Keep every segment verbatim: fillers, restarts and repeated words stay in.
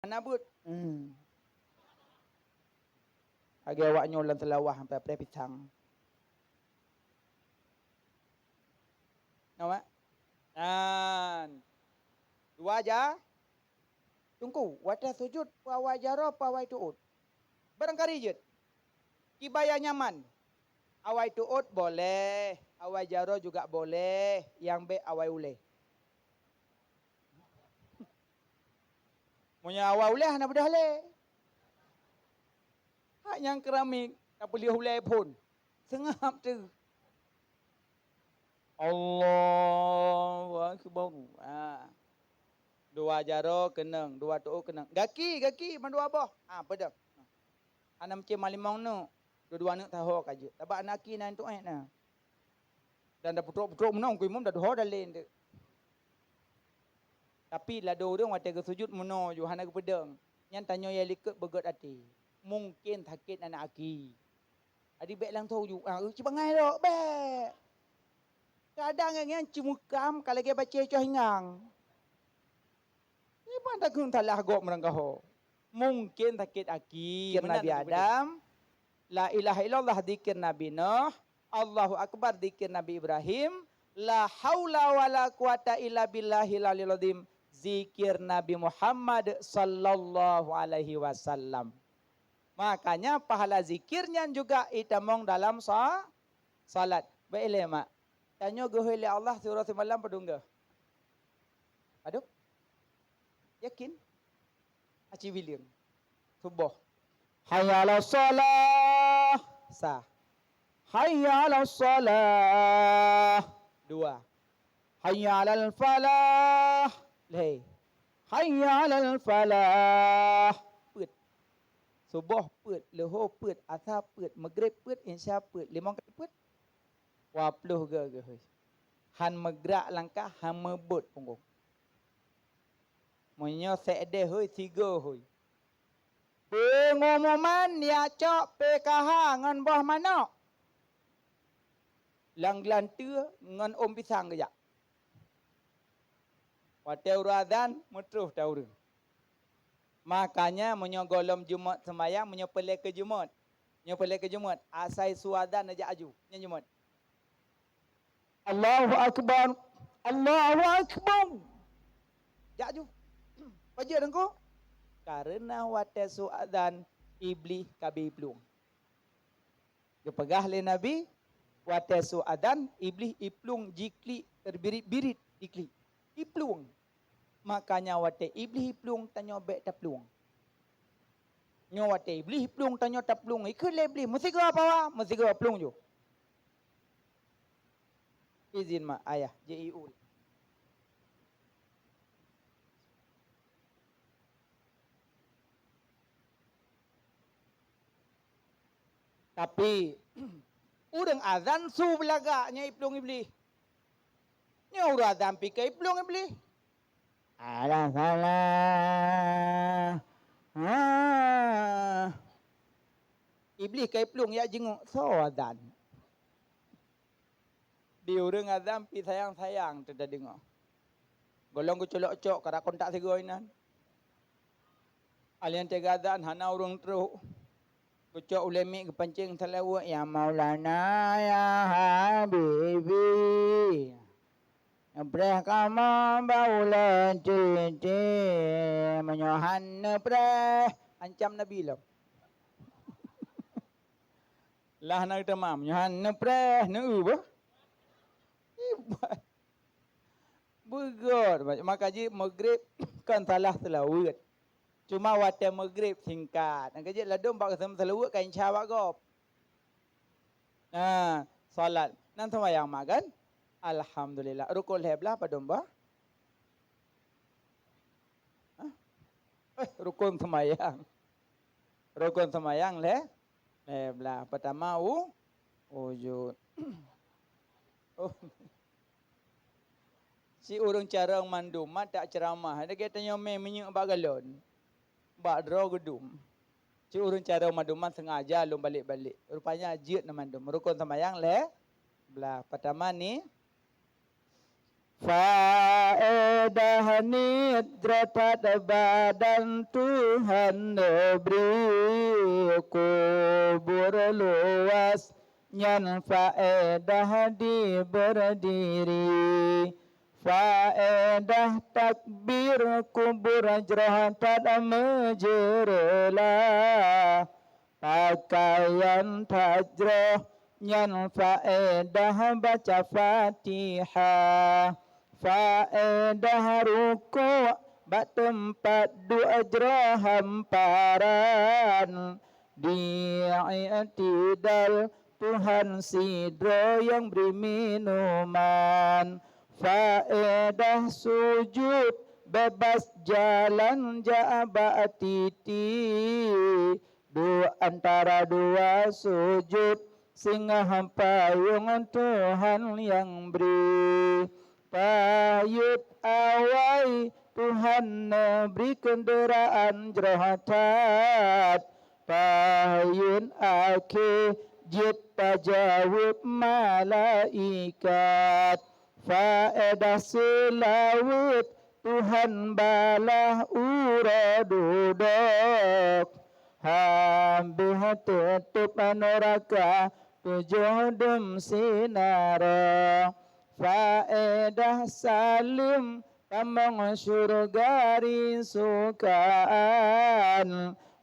Hana beuet. Hmm. Lagèe awak nyoe lam Seulawah sampai preh pisang. Nampak? Nyan. Dua ja-, Teungku, watèe sujud, peue awai jaroe, peue awai tuôt? Barangkali jeuet. Kiban nyang nyaman. Awai tuôt boleh, awai jaroe juga boleh, nyang bèk awai ulèe. Meunyoe awai ulèe hana beudôh lé. Hak nyang keramik, tapeulheueh ulèe phôn. Seungab teuh. Allahu Akbar. Ha. Dua jaroe keunong, dua tuôt keunong. Gaki, gaki, mandua boh. Ha, peudong. Hana meucé malimong neuk. Dua-dua neuk taho ka jeuet. Sabab aneuk aki na tuét na. Dan da putrok-putrok meunoe, Teungku Imum da duho dalén teuk. Tapi ladôm ureueng watèe geusujud meunoe ju hana geupeudong. Nyan tanyoe nyang likot beugöt até. Mungken sakét aneuk aki. Jadi bèk langsông ju, ah, ci bangai lom, bèk. Kadang nyan ci meukam ka lagèe bacé coh ingang. Iban takheun salah gob meurangkaho. Mungken sakét aki. Zikir Nabi Adam, la ilaha illallah zikir Nabi Nuh, Allahu Akbar zikir Nabi Ibrahim, la haula wala quwata illa billahil aliyil azim zikir Nabi Muhammad sallallahu alaihi wasallam. Makanya pahala zikir nyan juga itamong dalam sa-, salat. Bèk ilèe mak. Tanyoe geuhôi lé Allah siuroe simalam padum geuh? Padum? Yakin? Aci bileueng. Suboh. Hayya 'alas shalah. Sa. Hayya 'alas shalah. Dua. Hayya 'alal falah. Lhèe. Hayya 'alal falah. Peuet. Suboh peuet, leuhô peuet, asa peuet, meugreb peuet, insya peuet, limong kali peuet. Dua ploh geuh geuhôi. Han meugrak langkah, han meubot punggong. Meunyoe seuédéh hôi, sigoe hôi. Peungumuman jak cok P K H ngon boh manok. Lam glanteue ngon ôm pisang geujak. Watèe uroe azan, meutroh that ureueng. Makanya, meunyoe gohlom Jumat seumayang, meunyoe peureulèe keu Jumat, meunyoe peureulèe keu Jumat, asai su azan neujak aju, nyan Jumat. Allahu Akbar, Allahu Akbar. Jak aju. Pajan Teungku? Kareuna watèe su azan, Iblih ka bri plueng. Geupeugah lé Nabi, watèe su azan, Iblih iplueng jiklik, teubirit-birit jiklik. Iplueng. Makanya watèe Iblih iplueng, tanyoe bèk taplueng. Nyoe watèe Iblih iplueng, tanyoe taplueng. Ikheun lé Iblih, meusigoe pawa, meusigoe plueng ju. Izin mak ayah, J I U. Tapi, ureueng azan su beulagak nyan iplueng Iblih. Nyoe ureueng azan pih ka iplueng Iblih. Ada salah. Ha. Iblih ka iplueng jak jingok soe azan. Di ureueng azan pih sayang-sayang teudeungoe. Gohlom geuculok cok karab kontak sigoe inan. Alèh teuga azan hana ureueng trok. Geucok ulèe mic geupancéng seulaweuet, "Ya Maulana, ya Habibi. Neupreh kamoe bak ulèe titi. Meunyoe han neupreh," ancam Nabi lom. Lah na geutamah, meunyoe han neupreh, neueu bah. Iban. Beugöt, maka jih meugreb kon salah seulaweuet. Cuma watèe meugreb singkat. Maka jih ladôm bak seulaweuet ka insya bak gob. Nah, salat. Nan seumayang mak kan? Alhamdulillah. Rukon lhèe blah padum bah? Hah? Eh, rukon seumayang. Rukon seumayang lhèe, lhèe blah. Peutama u-, ujud. Oh. Si ureueng carông mandum mat tak ceuramah. Lagèe tanyoe mè minyeuk bak galon. Bak droe geudum. Si ureueng carông mandum mat sengaja lôn balek-balek. Rupanya jeuet na mandum. Rukon seumayang lhèe blah. Peutama ni, Faedah niet jroh that badan Tuhan neubri, kubur luwas nyan faedah di beurdiri. Faedah takbir kubur jroh that meujeureulah. Pakaian that jroh nyan faedah baca Fatihah. Faedah rukuk bak teumpat duek jroh hamparan. Di i'tidal Tuhan sidroe nyang bri minuman. Faedah sujud bebas jalan jak bak titi. Duek antara dua sujud, singoh payong Tuhan nyang bri. Payot awai Tuhan neubri keundeuraan jroh that. Payot akhé jeuet tajaweueb malaikat. Faedah seulaweuet Tuhan balaih uroe dudoe. Habéh teutôb nuraka tujoh dum sinarok. Faedah saleuem tamong syeuruga risukaan.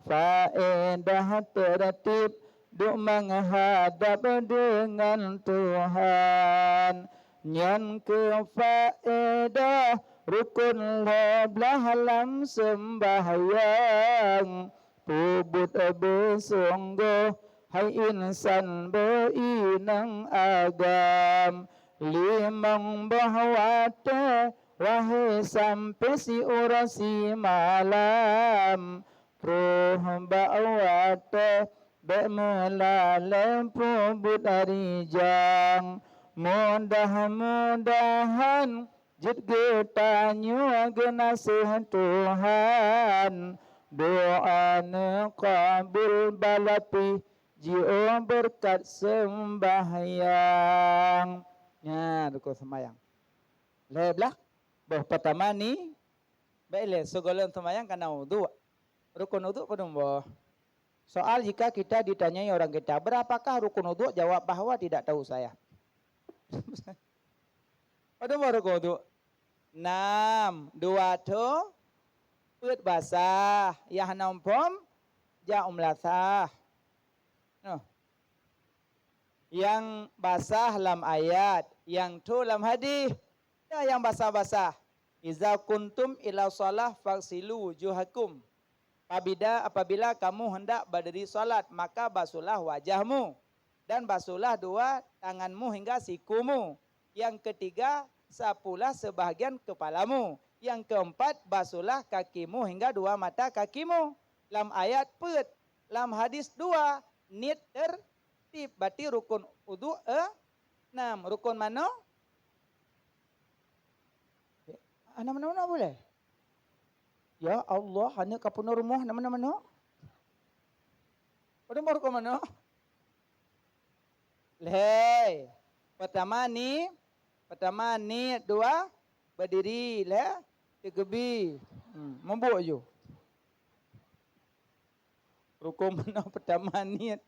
Faedah teurtib duek meuhadab deungon Tuhan. Nyan kheueh faedah rukon lhée blaih lam seumbahyang. Peubuet beusunggoh hai insan beuinong agam. Limong boh watée wahé sampoe siuroe simalam. Troh bak watée bék meulalée peubuet rijang. Mudah-mudahan jeuet geutanyoe geunaséh Tuhan. Doa neuqabeul balapi jiôh beureukat seumbahyang. Nyan rukon seumbahyang. Lhée blaih boh peutama ni, bék lé sigohlom seumbahyang kana uduk. Rukon uduk padum boh? Soal jika kita ditanyai orang kita, "Berapakah rukun uduk?" Jawab bahwa tidak tahu saya. Padum boh rukon uduk? Nam, dua tho, peuet basah, nyang hana muphom, jak u meulasah. Noh. Nyang basah lam ayat, nyang tho lam hadih. Nyang basah-basah. "Iza kuntum ila shalah faghsilu wujuhakum." Apabila, apabila kamu hendak berdiri salat, maka basuhlah wajahmu. Dan basuhlah dua tanganmu hingga sikumu. Yang ketiga, sapulah sebahagian kepalamu. Yang keempat, basuhlah kakimu hingga dua mata kakimu. Lam ayat peuet, lam hadis dua, niet tertib. Berarti rukun uduk, eh, enam. Rukun mano? Hana mano-mano boleh? Ya Allah, hana ka peunoh rumoh na mano-mano? Padum boh rukun mano? Lhée. Peutama ni, peutama niet, dua berdiri, lhée teukeubi. Hmm, mubuet ju. Rukon mano? Peutama niet.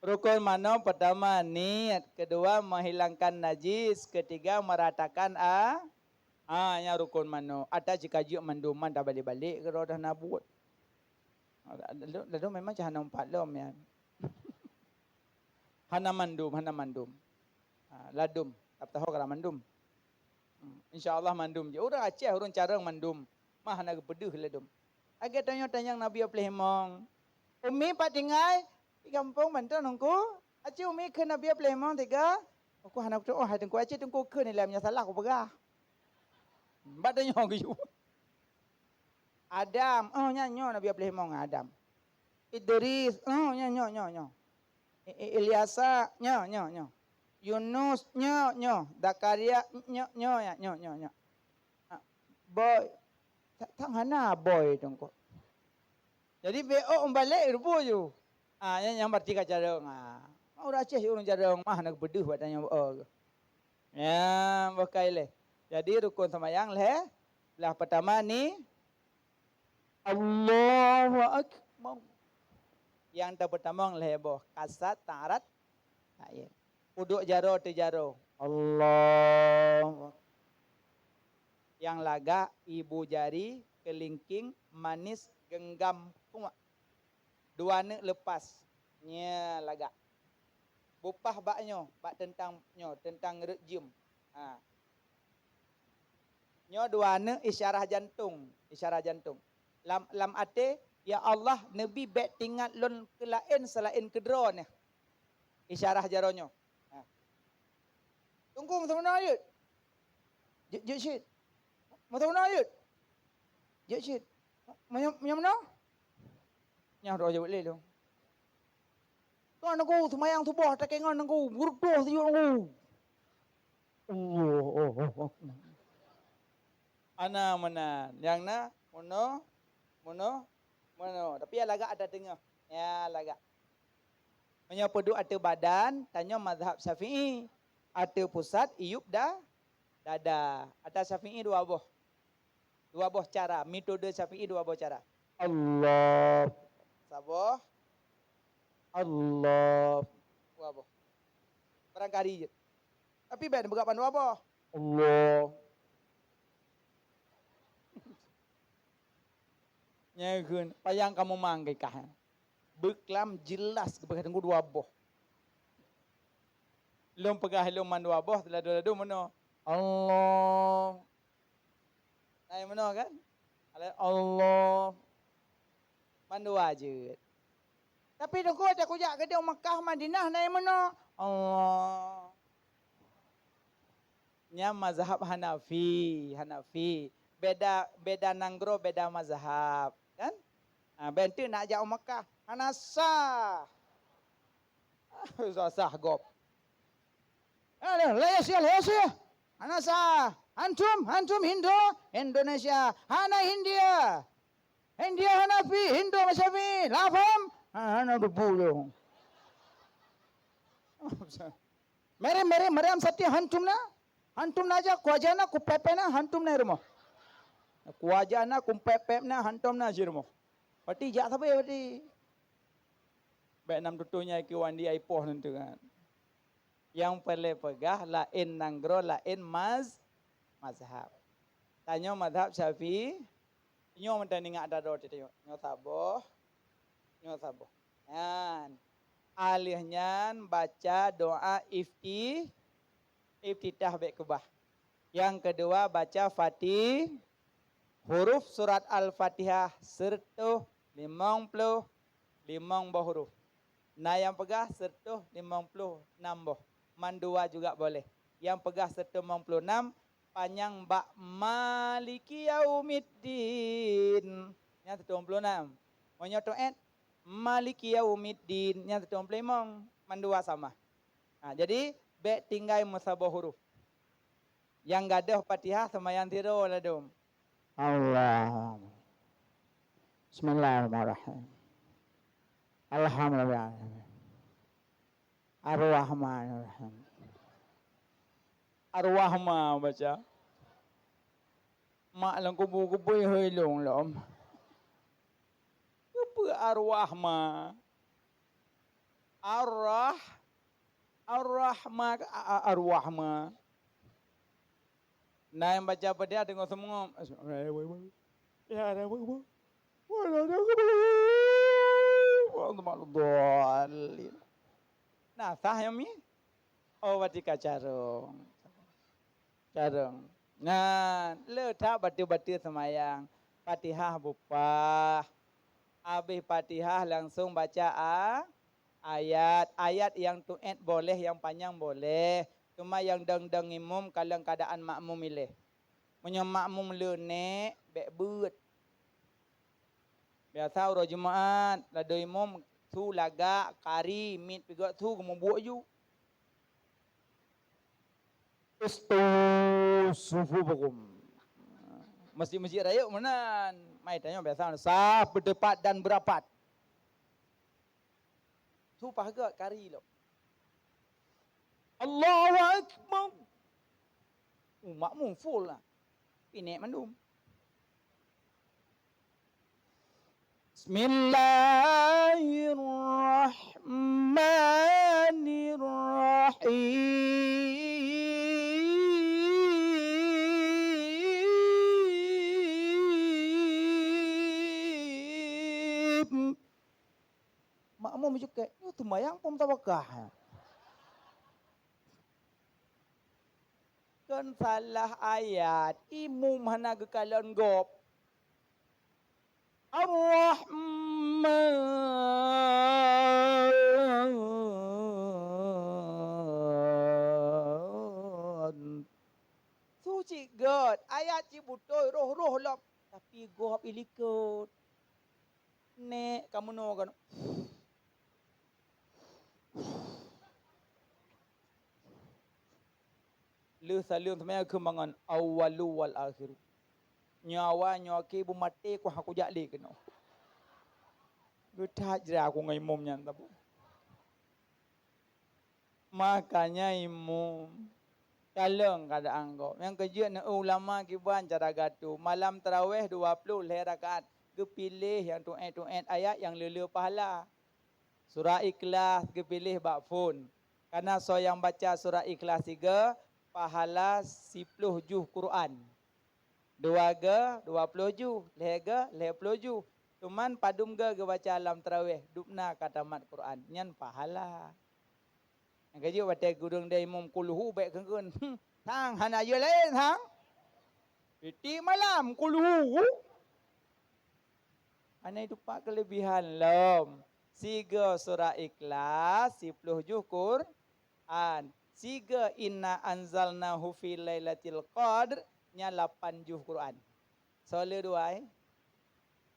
Rukon mano? Peutama niet, keudua menghilangkan najis, keutiga meratakan a-, a, nyan rukon mano. Ata jikajiek mandum man tabalek-balek keudroe dah na buet. Lalu, lalu memang cah hana umpat lom nyan. Hana mandum, hana mandum. Ha, ladum, tapi tahu kala mandum. Hmm, insya Allah mandum je. Ureuëng Aceh, ureuëng Carong mandum. Mah hana geupeudeuh ladum. Agak tanyong-tanyong Nabi Apleh Himong. Umi pat tinggai di gampông Banten Teungku. Aci Umi keu Nabi Apleh Himong tiga. Aku hana kutu, oh, hai Teungku Aci, Teungku keu nilai meunyoe salah kupeugah. Bat tanyong geuyue. Adam, oh, nyan nyoe Nabi Apleh Himong Adam. Idris, oh, nyoe, nyoe, nyoe, nyoe. I-, I-, Ilyasa, nyoe, nyoe, nyoe. Yunus, nyoe, nyoe. Zakaria, nyoe, nyoe, ya, nyoe, nyoe, nyoe. Ah, boy. Tak, tak hana boy tu kok. Jadi, B O umbalek rupa ju. Ah, yang, yang berarti ka carong. Ah. Mau dah Aceh ureuëng carong mah nak beudeuh buat tanya, oh. Ya, boh kai lhèe. Jadi rukon seumayang lhèe. Blah peutama ni, Allahu Akbar. Nyang tapeutamong lhèe boh, kasat, ta'arat, ta'yin. Uduk jaroe teuh jaroe. Allahu Akbar. Nyang lagak ibu jari, keulingking, manis, geunggam, kuak. Dua neuk leupas. Nyan lagak. Bupah bak nyoe, bak teuntang nyoe, teuntang rot jeuem. Ha. Nyoe dua neuk isyarah jantong, isyarah jantong. Lam, lam até, "Ya Allah, neubi bèk teuingat lôn keu laén seulaén keu Droeneuh." Isyarah jaroe nyoe. Ha. Teungku, meuteumanoe jeuet. Jeuet, jeuet cit. Meuteumanoe jeuet. Jeuet cit. Meunyoe, meunyoe meunoe? Nyan droe jaweueb lé lôn. Ngon Teungku seumayang suboh, takengon Teungku, beureudoh sijeuek Teungku. Allah, oh, oh, oh. Ana meunan, nyang na meunoe, meunoe, meunoe. Tapi ya lagak ata teungoh. Ya lagak. Meunyoe peuduek ateueh badan, tanyoe mazhab Syafi'i. Ateueh pusat, iyup da, dada. Ata Syafi'i dua boh. Dua boh cara, metode Syafi'i dua boh cara. Allah. Saboh. Allah. Dua boh. Barangkali jeuet. Tapi bèk neupeugah ban dua boh. Allah. Nyan kheun, payang kamoe mang keu kah. Beuklam jelas geupeugah Teungku dua boh. Lôn peugah lôn man dua boh, teuladu-ladu meunoe. Allah. Hai meunoe kan? Allah. Mandua jeuet. Tapi Teungku, watèe kujak keudéh Meukah, Madinah, na meunoe. Allah. Nyan mazhab Hanafi, Hanafi. Beda, beda nanggroe, beda mazhab, kan? Ha, ben teuk nak jak u Meukah. Hana sah. Sah-sah gob. Aduh, Malaysia, Malaysia. Hana sah. Antum, antum Hindu, Indonesia. Hana India. India Hanafi, Hindu Syafi'i. Lah paham? Ha, hana debu tu. Mary, Mary, Mariam Satya, hantom na? Hantom na aja, kuaja na, kupepek na, hantom na rumoh. Kuaja na, kupepek na, hantom na si rumoh. Berarti jak sabe berarti. Bèk nam tutoe nyan keu Wandi Aipoh nanti kan. Nyang peureulèe peugah laén nanggroe, laén maz-, mazhab. Tanyoe mazhab Syafi'i, nyoe mantong ingat ata droe teuh nyoe. Nyoe saboh, nyoe saboh. Nyan. Alheuh nyan baca doa ifti-, iftitah bèk keubah. Nyang keudua baca Fati-, huruf surat Al-Fatihah seureutôh limong ploh limong boh huruf. Na nyang peugah seureutôh limong ploh nam boh. Mandua juga boleh. Nyang peugah seureutôh limong ploh nam panyang bak Maliki Yaumiddin. Nyan seureutôh limong ploh nam. Meunyoe teuet, Maliki Yaumiddin. Nyan seureutôh limong ploh limong. Mandua sama. Ha, jadi, bèk tinggai meusaboh huruf. Nyang gadôh Fatihah seumayang sidroe ladôm. Allah. Bismillahirrahmanirrahim. Alhamdulillah. Ar-Rahmanirrahim. Ar-Rahma baca. Mak lam kubu geubri heulong lom. Keupeue Ar-Rahma? Ar-Rah-, Ar-Rahma ka, a-, a-, Ar-Rahma. Na nyang baca Fatihah deungoe seumeungom. Ya, ada apa, apa? Wala. Na sah nyan mi? Oh, berarti ka carông. Carông. Nah, le that bateue-bateue seumayang. Fatihah bupah. Abéh Fatihah langsông baca a-, ayat. Ayat nyang teuet boleh, nyang panyang boleh. Teuma nyang dong-dong imum kalon keuadaan makmum ilée. Meunyoe makmum leunek, bèk beuet. Biasa uroe Jumat, ladôm imum su lagak, kari, miet pih göt su geumubuek ju. Istu sufufakum. Masjid-masjid rayeuk meunan. Mai tanyoe biasa saf beuteupat dan beurapat. Su paih göt kari lom. Allahu Akbar. Makmum full lah. Pinek mandum. Bismillahirrahmanirrahim. Makmum cukek, "Nyoe teumayang peue meutabakah?" Kon salah ayat, imum hana geukalon gob. Ar-Rahman. Su cit gét, ayat cit beutôi, roh-roh lom, tapi gob ilikot. Nek, kamoe nyoe kan. Lheueh saleuem seumayang keumangan, awwalu wal akhiru. Nyoe awai, nyoe akhé, beumaté ku hana kujak lé keunoe. Geuthat jra ku ngon imum nyan saboh. Makanya imum, kalon keuadaan gob. Nyang keujeuet na ulama kiban cara gatu. Malam taraweh dua ploh lhèe rakaat, geupiléh nyang tuet-tuet ayat nyang le-le pahala. Surah Ikhlas geupiléh bak phon. Kareuna soe nyang baca surah Ikhlas sigoe, pahala siploh juh Quran. Dua goe, dua ploh juh. Lhèe goe, lhèe ploh juh. Cuman padum goe geubaca lam taraweh, dubna ka tamat Quran. Nyan pahala. Nyang keujeuet watèe gurèe deh imum kulhu bèk kheun-kheun. Sang, hana yue laén, sang. Tiep-tiep malam kulhu. Hana itu pat keulebihan lom. Sigoe surah Ikhlas, siploh juh Quran. Sigoe inna anzalnahu fi lailatul qadr, nyan lapan juh Quran. Soe le dua, eh?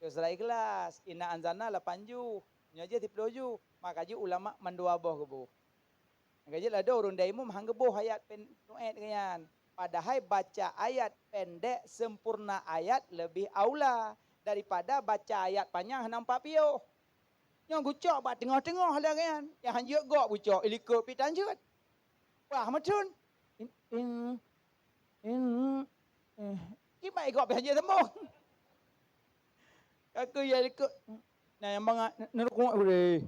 Surah Ikhlas, inna anzalna lapan juh. Nyoe jih siploh juh. Maka jih ulama mandua boh geuboh. Nyang keujeuet ladôm ureueng deh imum han geuboh ayat pen-, tuet geuh nyan. Padahai baca ayat pendek sempurna ayat lebih aula daripada baca ayat panyang hana pat piôh. Nyoe geucok bak teungoh-teungoh lagèe nyan. Nyang han jeuet gob geucok, ilikot pih tan jeuet. Bah meutheun. In, in, in, eh, kiban gob han jeuet teumbong. Ka keuh ya likot. Nah, nyang bangat, neurukuk ulèe.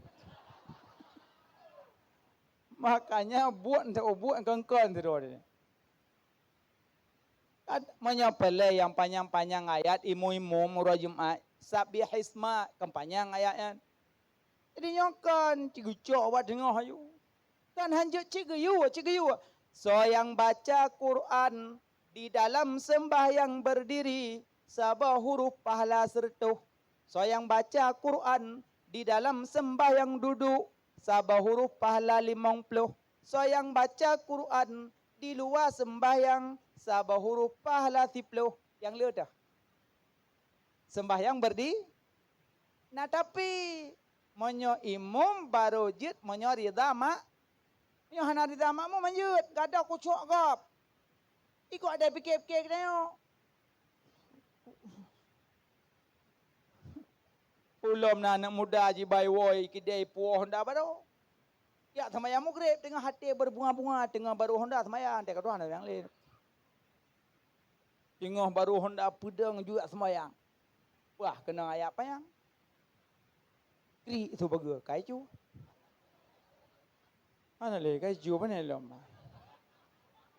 Makanya buet untuk buet kongkon sidroe. Kan, meunyoe peureulèe nyang panyang-panyang ayat, imum-imum uroe Jumat, Sabbihisma, kan panyang ayat nyan. Jadi nyoe kan, cit geucok bak teungoh ayue. Kan han jeuet cit geuyue, cit geuyue. Soe nyang baca Quran di dalam sembahyang berdiri, saboh huruf pahala seureutôh. Soe nyang baca Quran di dalam sembahyang duduk, saboh huruf pahala limong ploh. Soe nyang baca Quran di luwa sembahyang, saboh huruf pahala siploh. Nyang le teuh. Sembahyang berdi-, nah, tapi meunyoe imum barô jeuet meunyoe ridha mak-, meunyoe hana ridha makmum, han jeuet, gadôh khusyuk gob. Ikôt ada pikir-pikir geutanyoe. Ulôn na aneuk muda jibai woe keudè puwoe honda barô. Jak seumayang Maghrib, teungoh até beubunga-bunga, teungoh barô honda seumayang, teuka tuha nyang lé. Teungoh barô honda peudong jeuet seumayang. Bah, keunong ayat panyang. Krik su bagoe, ka icu. Hana lé, ka icu, pane lom.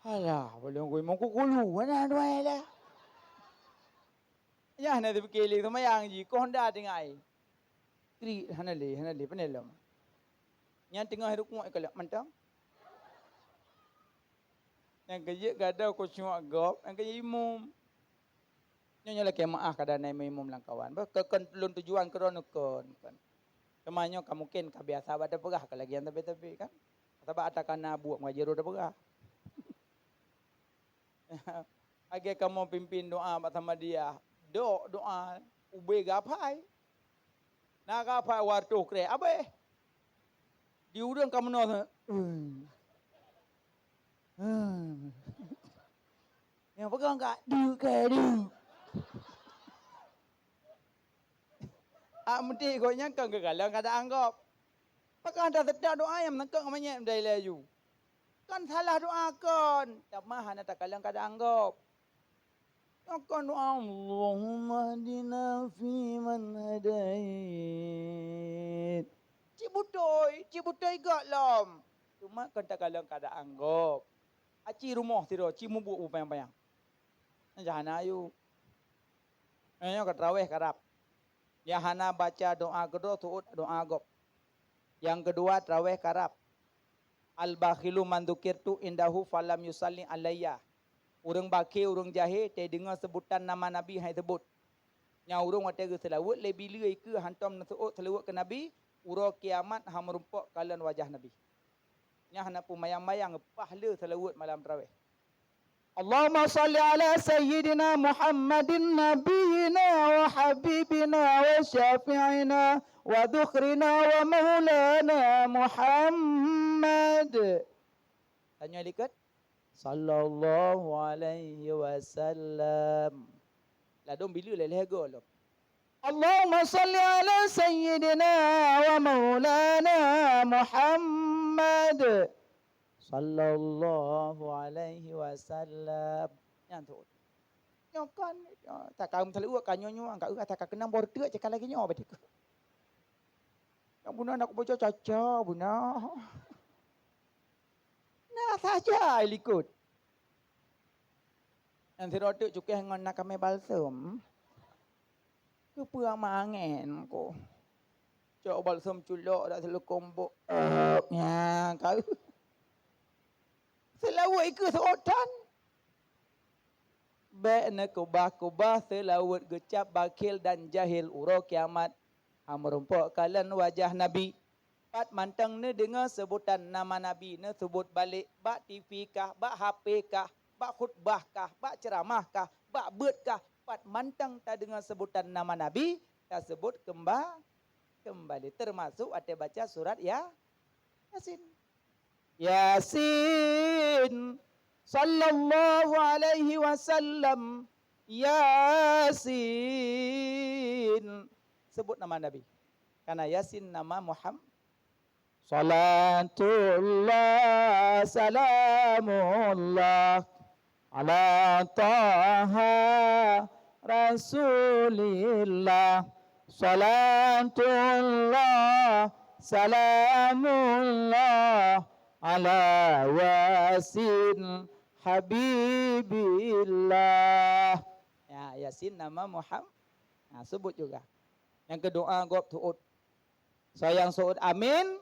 Alah, ulôn kui meuku kulu, hana dua lah. Nyan hana teupike lé seumayang jih, keu honda tinggai. Krik, hana lé, hana lé, pane lom. Nyan teungoh rukuk ikalak mantong. Nyang keujeuet gadôh khusyuk gob, nyang keujeuet imum. Nyoe, nyoe lakèe meu'ah kadang na imum-imum lam kawan. Bah, keu kon lôn tujuan keudroe kon, kon. Teuma nyoe ka mungken ka biasa bak tapeugah, ka lagèe nyang tabe-tabe kan. Sabab ata kana buet meungaji roh tapeugah. Lagèe kamoe pimpin doa bak Samadiyah, dok doa ubé gapai. Na gapai watôh kreh abéh. Di ureueng ka meunoe, hmm. Hmm. Nyang peugah ka deuk, ka deuk. Ak meuti gobnyan kon geukalon keuadaan gob. Pakon ata seutôt doa nyang meunangkok ngon manyét meudai laju. Kan salah doa kon, teuma hana takalon keuadaan gob. Nyoe kon doa, "Allahumma hdina fiman hadait." Cit beutôi, cit beutôi gob lom. Teuma kon takalon keuadaan gob. Aci rumoh sidroe, cit mubuet beupanyang-panyang. Nyang hana ayue. Nyoe ka traweh karab. Nyang hana baca doa keudroe seuôt doa gob. Nyang keudua traweh karab. Al-bakhilu man dzukirtu indahu falam yusalli alayya. Ureuëng bakhé, ureuëng jahé, teudeungoe seubutan nama Nabi han seubot. Nyang ureuëng watée geuseulaweuet lé bileue ikeue hantom neuseuôt seulaweuet keu Nabi, uroe kiamat han meurumpok kalon wajah Nabi. Nyan hana peumayang-mayang paih le seulaweuet malam traweh. Allahumma shalli ala sayyidina Muhammadin nabiyyina wa habibina wa syafi'ina wa dhukhrina wa maulana Muhammad. Tanyoe likot. Sallallahu alaihi wasallam. Ladôm bileue lé lhée goe lom. Allahumma shalli ala sayyidina wa maulana Muhammad. Sallallahu alaihi wasallam. Nyan tu. Nyoe kan, takam teuleuek ka nyoe nyoe, angka ueh takam keunong bor teuk cakap lagée nyoe beutôi. Nyang beuna nak baca caca beuna. Na saja likot. Nyang sidroe teuk cukéh ngon na kamé balsem. Keupeue ma angén ko. Cok balsem culok dak seuleukom bok. Nya ka. Seulaweuet ikeue seuôt tan. Bék neukeubah-keubah seulaweuet geucab bakhil dan jahil uroe kiamat. Han meurumpok kalon wajah Nabi. Pat mantong neudeungoe seubutan nama Nabi neuseubot balek bak T V kah, bak H P kah, bak khutbah kah, bak ceuramah kah, bak beuet kah, pat mantong tadeungoe seubutan nama Nabi taseubot keumba-, keumbali, teumasok watée baca surat Ya-, Yasin. Yasin, sallallahu alaihi wasallam, Yasin. Sebut nama Nabi. Karena Yasin nama Muhammad. Salatullah, salamullah, ala Taha Rasulillah. Salatullah, salamullah, ala Yasin Habibillah. Ya, Yasin nama Muhammad. Nah, sebut juga. Nyang keu doa gob seuôt. Soe nyang seuôt amin,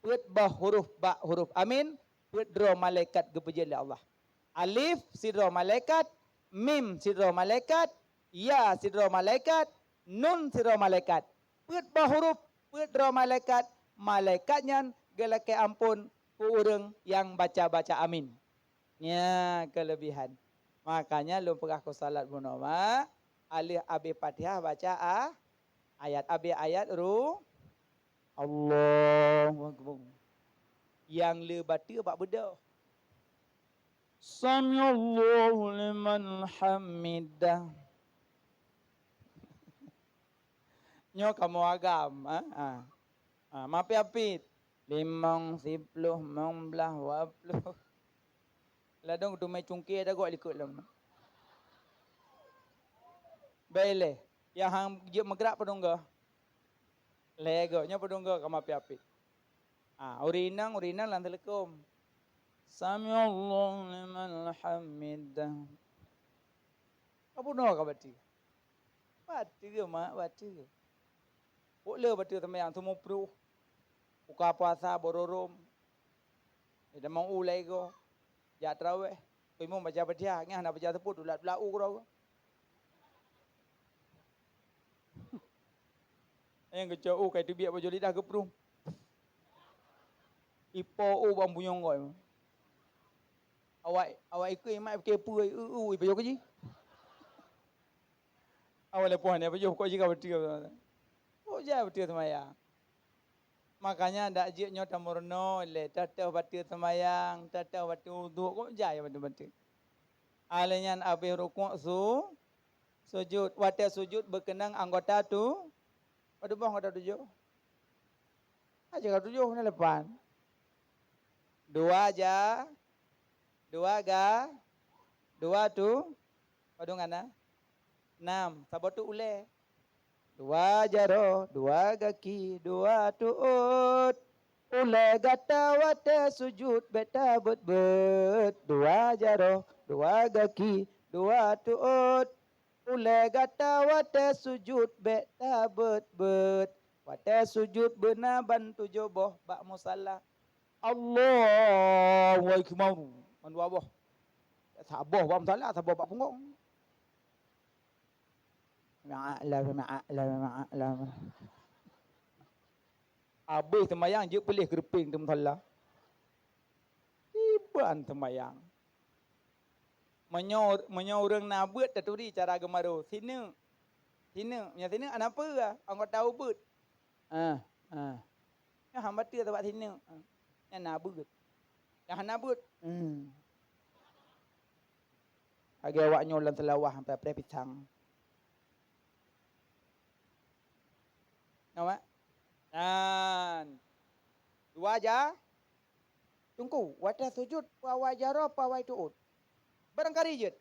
peuet boh huruf bak huruf amin, peuet droe malaikat geupeujeuet lé Allah. Alif sidroe malaikat, mim sidroe malaikat, ya sidroe malaikat, nun sidroe malaikat. Peuet boh huruf, peuet droe malaikat, malaikat nyan geulakée amphon keu ureuëng nyang baca-baca amin. Nya keulebihan. Makanya lôn peugah keu salat bunoe, mak, aleuh abéh Fatihah baca a-, ayat, abéh ayat ru-, Allahu Akbar. Nyang le bateue bak beudôh. Samiallahu liman hamidah. Nyoe kamoe agam, ha? Ha. Ha, mapiet-piet. Limong, siploh, mong blah, dua ploh. Ladôm teumé cungké ata gob likot lom. Bèk lé, nyang han jeuet meugrak padum goe. Lhèe goe, nyoe padum goe ka mapiet-piet. Ah, ureueng inong, ureueng inong lam teuleukom. Samiallahu liman hamidah. Ka bunoe ka bateue. Bateue, mak, bateue. Pok le bateue seumayang, teumuprôh. Buka puasa, bororôm. Di tamong u lhèe goe. Jak traweh. Keu imum baca Fatihah, nyan hana baca teupot, tulak-tulak u keudroe. Nyang geucok u kai teubiet bajôh lidah geuprôh. Ipo u bak bunyong goe. Awak, awak ikeu imat pike peue, eu, eu, ipajoh keu jih. Awak leupah ni, ipajoh keu jih ka beutôi. Kok jai beutôi seumayang. Makanya dak jeuet nyoe tameurunoe lé, teuh-teuh bateue seumayang, teuh-teuh bateue uduk, kok jai bateue-bateue. Alèh nyan abéh rukuk su-, sujud. Watèe sujud beukeunong anggota tu, padum boh anggota tujoh? Aja ka tujoh, na lapan. Dua ja-, Dua ga, dua tu, padum hana? Nam, saboh tu ulèe. Dua jaroe, dua gaki, dua tuôt. Ulèe gata watèe sujut bèk tabeuet-beuet. Dua jaroe, dua gaki, dua tuôt. Ulèe gata watèe sujut bèk tabeuet-beuet. Watèe sujut beuna ban tujoh boh bak musala. Allahu Akbar. Mandua boh. Saboh bak musala, saboh bak punggong. Ma'ala, ma'ala, ma'ala. Abéh seumayang jeuet puléh keureupeng di musala. Iban seumayang. Meunyoe, meunyoe ureueng na beuet taturi cara geumaru, sineuk. Sineuk, meunyoe sineuk hana peue, anggota ubeuet. Ah, ah. Nyan hamba teue sabab sineuk. Ah. Nyan na beuet. Nyang hana beuet. Hmm. Lagèe awak nyoe lam seulawah sampai preh pisang. Nampak? Nan. Dua ja. Teungku, watèe sujut, peue awai jaroe, peue awai tuôt? Barangkali jeuet.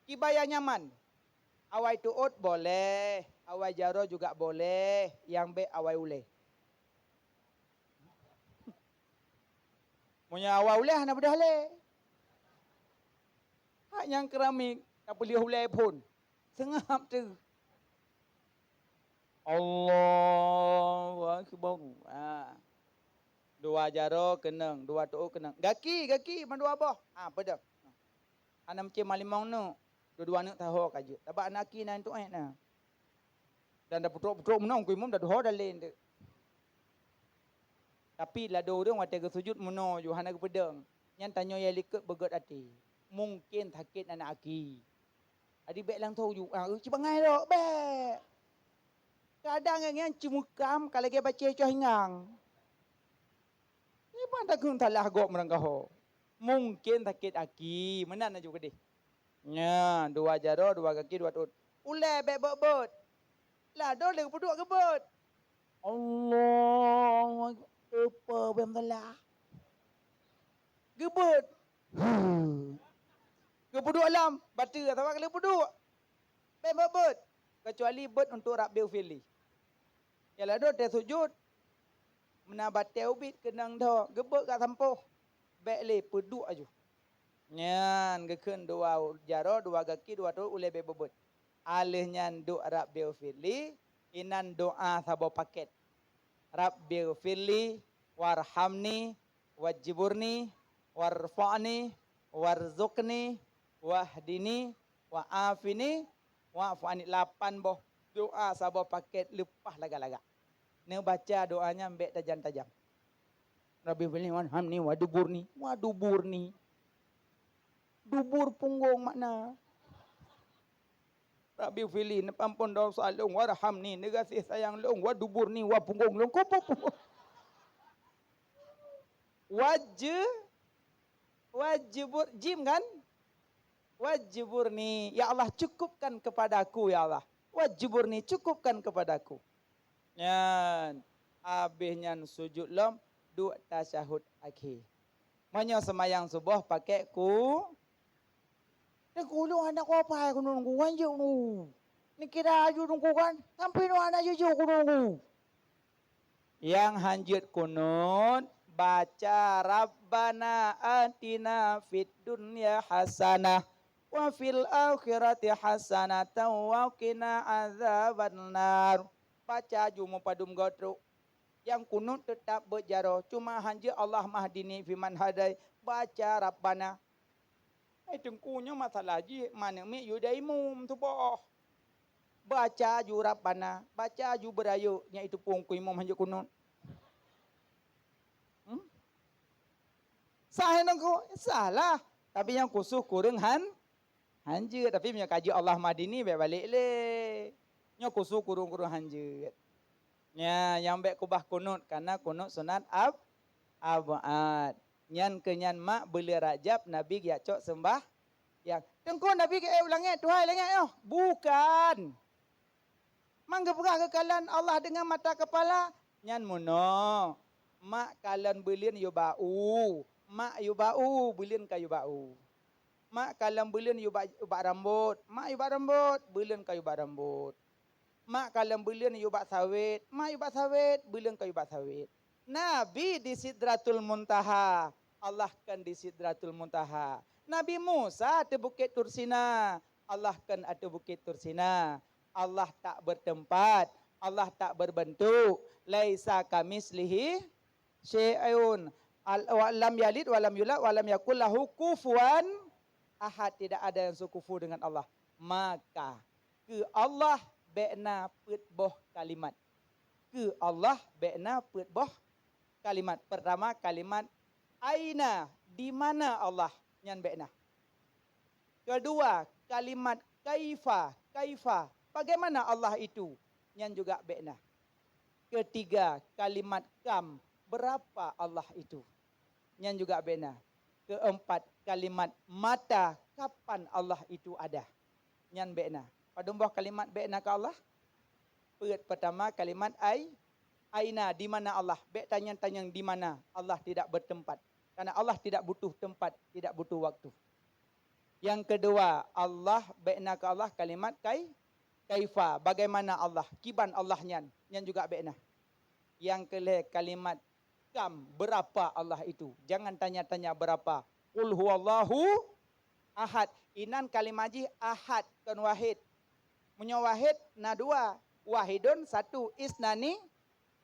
Kiban nyang nyaman. Awai tuôt boleh, awai jaroe juga boleh, nyang bèk awai ulèe. Meunyoe awai ulèe hana beudôh lé. Hak nyang keramik tapeulheueh ulèe phôn. Seungab teuh. Allahu Akbar. Ha. Dua jaroe keunong, dua tuôt keunong. Gaki, gaki mandua boh. Ha, peudong. Hana meucé malimong neuk. Dua-dua neuk taho ka jeuet. Sabab aneuk aki na tu'et na. Dan da putrok-putrok meunoe Teungku Imum da duho dalén teuk. Tapi ladôm ureueng watèe geusujut meunoe ju hana geupeudong. Nyan tanyoe nyang likot beugöt até. Mungken sakét aneuk aki. Jadi bèk langsông ju, ah, ci bangai lom, bèk. Kadang nyan ceumeukam ka lagèe bacé coh ingang. Iban takheun salah gob meurangkaho. Mungken sakét aki, meunan laju keudeh. Nyan, dua jaroe, dua gaki, dua tuôt. Ulèe bèk beuet-beuet. Ladôm lé geupeuduek geubeuet. Allahu Akbar. Teupeu bèk meusalah. Geubeuet. Geupeuduek lom, bateue, sabab ka lheueh peuduek. Bèk beuet-beuet, keucuali beuet untuk Rabbighfirli. Nyang ladôm teuh sujut, meunan batèe ubit keunong dhoe, geubeuet ka sampôh, bèk lé peuduek aju. Nyan geukheun dua jaroe, dua gaki, dua tuôt ulèe bèk beuet-beuet. Alheuh nyan duek Rabbighfirli, inan doa saboh pakèt. Rabbighfirli, warhamni, wajburni, warfa'ni, warzuqni, wahdini, wa'afini, wa'fu anni. Lapan boh doa saboh pakèt leupah lagak-lagak. Neubaca doa nyan bèk tajam-tajam. Rabbighfirli warhamni waduburni, waduburni. Dubur punggong makna. Rabbighfirli, neupeuampôn desya lôn, warhamni, neugaséh sayang lôn, waduburni, wa punggong lôn, kupu-kupu. Wajeu, wajebur, jim kan? Wajburni, ya Allah, cukupkan kepadaku, ya Allah. Wajburni, cukupkan kepadaku. Nyan, abéh nyan sujut lom, duek tasyahud akhé. Meunyoe seumayang suboh pakèk ku, Teungku, lôn hana kuapai keunoe Teungku, wan jeuet Teungku. Neukira aju Teungku kan, sampoe nyoe hana jeuet-jeuet keunoe Teungku. Nyang hanjeuet kunut, baca Rabbana atina fid dunya hasanah wa fil akhirati hasanatan wa qina adzabannar. Baca aju meupadum goe trok. Nyang kunut teutab beuet jaroe, cuma hanjeuet Allahummahdini fiman hadait, baca Rabbana. Hai Teungku, nyoe masalah jih maneumiet yue dai imum tuboh. Baca aju Rabbana, baca aju beurayeuk, nyan itu pun ku imum hanjeuet kunut. Hmm? Sah nyan Teungku? Sah lah. Tapi nyang khusus kureueng han, hanjeuet. Tapi meunyoe ka jeuet Allahummahdini, bèk balek lé. Nyoe khusus kureueng-kureueng hanjeuet. Nya, nyang bèk kubah kunut, karena kunut sunat ab-, ab'ad. Nyan keuh nyan mak buleuen Rajab Nabi geujak cok seumbah-, yang, "Teungku, Nabi geuék u langét, tuha langét nyoh?" Bukan. Man geupeugah geukalon Allah deungon mata keupala, nyan meunoe. Mak kalon buleuen yue bak u, Mak yue bak u, buleuen ka yue bak u. Mak ka lom buleuen yue bak, yue bak rambot, mak yue bak rambot, buleuen ka yue bak rambot. Mak ka lom buleuen yue bak sawét, mak yue bak sawét, buleuen ka yue bak sawét. Nabi di Sidratul Muntaha, Allah kon di Sidratul Muntaha. Nabi Musa ateueh Bukét Tursina, Allah kon ateueh Bukét Tursina. Allah tak bertempat, Allah tak berbentuk. Laisa kamislihi syai'un. Al-, wa lam yalid wa lam yulad wa lam yakul lahu kufuwan ahad. Tidak ada yang sekufu dengan Allah. Maka keu Allah bèk na peuet boh kalimat. Keu Allah bèk na peuet boh kalimat. Pertama, kalimat aina, di mana Allah, nyan bèk na. Kedua, kalimat kaifa, kaifa, bagaimana Allah itu, nyan juga bèk na. Ketiga, kalimat kam, berapa Allah itu, nyan juga bèk na. Keempat, kalimat mata, kapan Allah itu ada, nyan bèk na. Padum boh kalimat bèk na keu Allah? Peuet, pertama kalimat ai, aina, di mana Allah. Bèk tanyong-tanyong di mana, Allah tidak bertempat. Karena Allah tidak butuh tempat, tidak butuh waktu. Nyang keudua, Allah, bèk na keu Allah kalimat kai, kaifa, bagaimana Allah, kiban Allah nyan, nyan juga bèk na. Nyang keulhèe kalimat kam, berapa Allah itu. Jangan tanya-tanya berapa. Qul huwallahu ahad. Inan kalimat jih ahad, kon wahid. Meunyoe wahid na dua, wahidun satu, isnani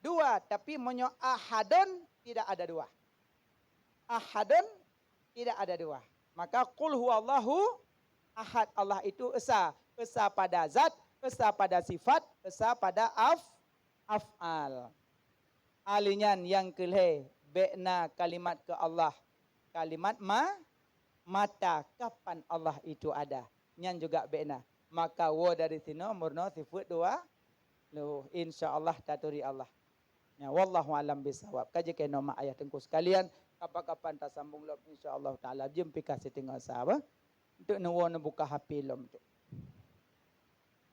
dua, tapi meunyoe ahadun tidak ada dua. Ahadun tidak ada dua. Maka qul huwallahu ahad, Allah itu esa, esa pada zat, esa pada sifat, esa pada af-, af'al. Ahli nyan nyang keulhèe, bèk na kalimat keu Allah, kalimat ma-, mata, kapan Allah itu ada, nyan juga bèk na. Maka woe dari sinoe meurunoe sifeuet dua, loh, insya Allah taturi Allah. Ya, wallahu alam bisawab. Ka jikeunoe mak ayah teungku sekalian, kapan-kapan tasambong lom insya Allah taala. Jeuem pih ka siteungoh sa, bah. Untuk neuwoe neubuka H P lom tu.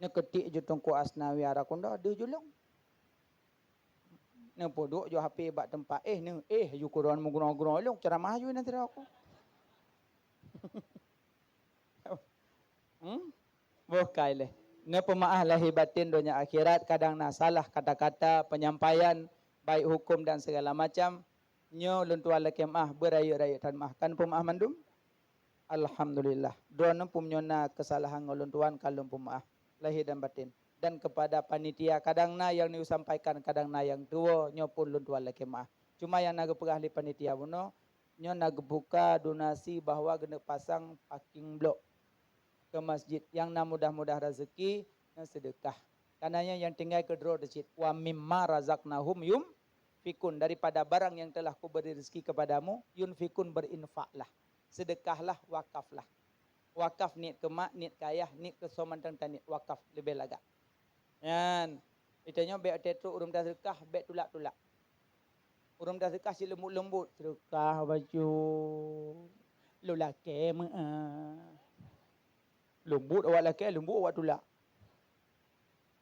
Neuketik ju Teungku Asnawi Arakunda deuh julong. Neupeuduek ju H P bak teumpat, eh, neu, eh, ju keudroe meugroe-groe lôn ceuramah ju nan sidroe aku. Hmm? Boh kai leh. Neupeumeu'ah lahé batin donya akhirat, kadang na salah kata-kata, penyampaian, baik hukum dan segala macam. Nyoe lôn tuan lakée meu'ah, beurayeuk-rayeuk that meu'ah. Kan peumeu'ah mandum? Alhamdulillah. Droeneuh pun meunyoe na keusalahan ngon lôn tuan, ka lôn peumeu'ah lahé dan batin. Dan kepada panitia, kadang na nyang neuyue sampaikan, kadang na nyang tuwoe, nyoe pun lôn tuan lakée meu'ah. Cuma nyang na geupeugah lé panitia bunoe, nyoe na geubuka donasi bahwa geuneuk pasang parking block keu masjid. Nyang na mudah-mudah raseuki, nyoe seudeukah. Kareuna nyan nyang tinggai keu droe teuh cit. "Wa mimma razaqnahum yunfikun," daripada barang yang telah Kuberi rezeki kepadamu, yunfikun, berinfaklah, sedekahlah, wakaflah. Wakaf niet keu mak, niet keu ayah, niet keu soe mantong taniet, wakaf leubeh lagak. Nyan, ita nyoe bèk até trok ureuëng taseukah, bèk tulak-tulak. Ureuëng taseukah cit leumbot-leumbot, seukah bacut, lôn lakée meu'ah. Leumbot awak lakée, leumbot awak tulak.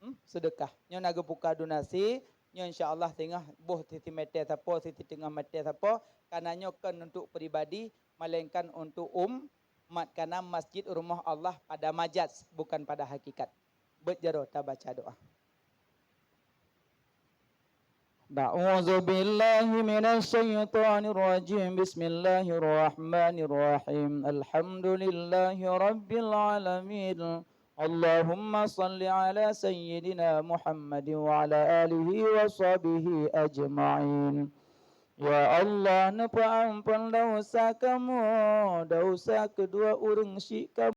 Hmm, seudeukah. Nyoe na geubuka donasi, nyoe insya Allah singoh boh siti meter sapo, siti teungoh meter sapo, kareuna nyoe kon untuk pribadi, melainkan untuk umat, kareuna masjid rumoh Allah pada majaz, bukan pada hakikat. Beuet jaroe tabaca doa. A'udzubillahi minasyaitonirrajim. Bismillahirrahmanirrahim. Alhamdulillahirabbil alamin. Allahumma shalli ala sayyidina Muhammadin wa ala alihi wa sahbihi ajma'in. Ya Allah, neupeuamphon desya kamoe, desya keudua ureuëng syik kamoe.